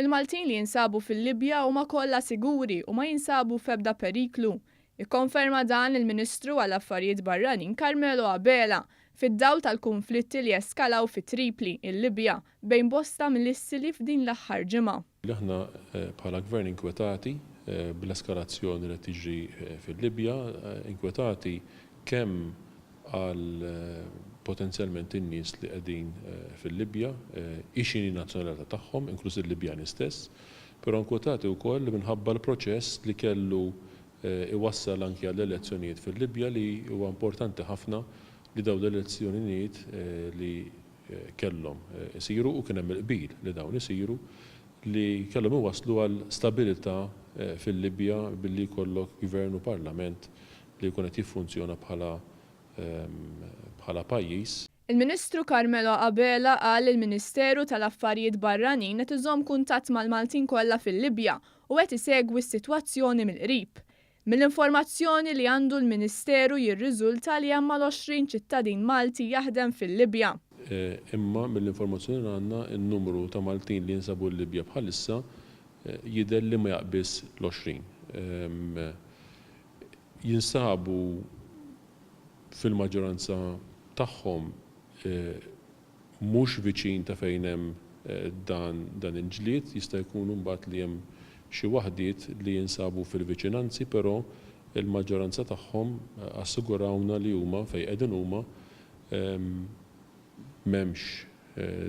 Il-Maltin li jinsabu fil-Libja huma kollha siguri u ma jinsabu f'ebda periklu. Ikkonferma dan il-Ministru għall-Affarijiet Barranin Carmelo Abela fid-dawl tal-kunflitti li eskalaw fi Tripli, il-Libja, bejn bosta milissili f'din l-aħħar ġimgħa. Li aħna bħala Gvern inkwetati bl-eskalazzjoni li qed tiġri fil-Libja, inkwetati kemm għal potenzjalment in-nies li qegħdin fil-Libja, hi x'inhi n-nazzjonalità tagħhom, inkluż il-Libjani stess, però inkwetati wkoll minħabba l-proċess li kellu iwassal anki għall-elezzjonijiet fil-Libja li huwa importanti ħafna li dawn l-elezzjoninijiet li kellhom isiru u kien hemm il-qbil li dawn isiru li kellhom iwasslu għal stabilità fil-Libja billi jkollok gvern u parlament li jkun qed jiffunzjona bħala bħala pajjiż. Il-Ministru Carmelo Abela qal li l-Ministeru tal-Affarijiet Barranin qed iżomm kuntatt mal-Maltin kollha fil-Libja u qed isegwi s-sitwazzjoni mill-qrib. Mill-informazzjoni li għandu l-Ministeru jirriżulta li hemm mal-20 ċittadin Malti jaħdem fil-Libja. Imma mill-informazzjoni li għandna n-numru ta' Maltin li jinsabu l-Libja bħalissa jidher li ma jaqbiżx l-20. Jinsabu fil-maġġoranza tagħhom mhux viċin ta' fejn hemm dan dan il-ġlied, jista' jkun imbagħad li hemm xi waħdiet li jinsabu fil-viċinanzi però l-maġġoranza tagħhom assigurawna li huma fejn qegħdin huma m'hemmx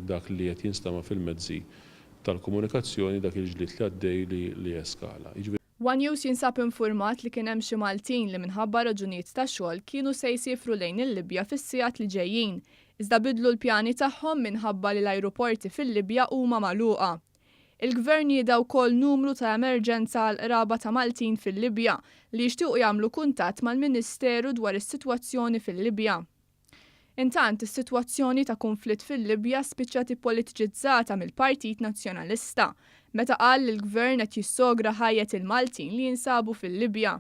dak li qed jinstama' fil-mezzi tal-komunikazzjoni dak il-ġlied li għaddej li eskala. Jiġifieri. One News jinsab infurmat li kien hemm xi Maltin li minħabba raġunijiet ta' xogħol kienu se jsiefru lejn il-Libja fis-sigħat li ġejjin, iżda bidlu l-pjani tagħhom minħabba li l-ajruporti fil-Libja huma magħluqa. Il-Gvern nieda wkoll numru ta' emerġenza għall-qraba ta' Maltin fil-Libja li jixtiequ jagħmlu kuntatt mal-Ministeru dwar is-sitwazzjoni fil-Libja. Intant, is-sitwazzjoni ta' kunflitt fil-Libja spiċċat ippolitiċizzata mill-Partit Nazzjonalista, meta qal li l-Gvern qed jissogra ħajjet il-Maltin li jinsabu fil-Libja.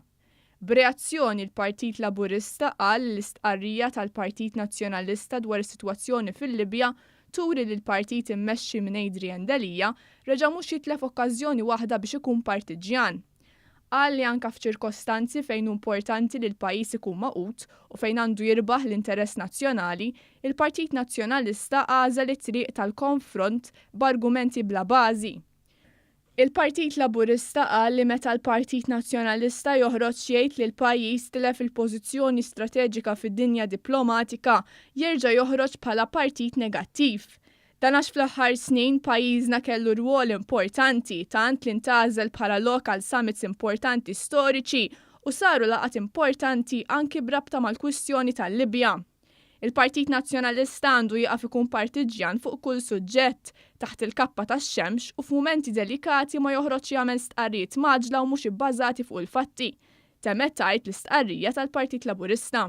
B'reazzjoni, l-Partit Laburista qal li l-istqarrija tal-Partit Nazzjonalista dwar is-sitwazzjoni fil-Libja turi li l-partit immexxi minn Adrian Delia reġa' mhux jitlef okkażjoni waħda biex ikun partiġġjan. Qal li anke f'ċirkostanzi fejn hu importanti li l-pajjiż ikun magħqud u fejn għandu jirbaħ l-interess nazzjonali, il-Partit Nazzjonalista għażel it-triq tal-konfront b'argumenti bla bażi. Il-Partit Laburista qal li meta l-Partit Nazzjonalista joħroġ jgħid li l-pajjiż tilef il-pożizzjoni strateġika fid-dinja diplomatika, jerġa' joħroġ bħala partit negattiv. Dan għax fl-aħħar snin pajjiżna kellu rwol importanti tant li ntgħażel bħala lok għal summits importanti storiċi u saru laqgħat importanti anki b'rabta mal-kwistjoni tal-Libja. Il-Partit Nazzjonalista għandu jieqaf ikun partiġġjan fuq kull suġġett, taħt il-kappa tax-xemx u f'mumenti delikati ma joħroġx jagħmel stqarrijiet mgħaġġla u mhux ibbażati fuq il-fatti, temmet tgħid l-istqarrija tal-Partit Laburista.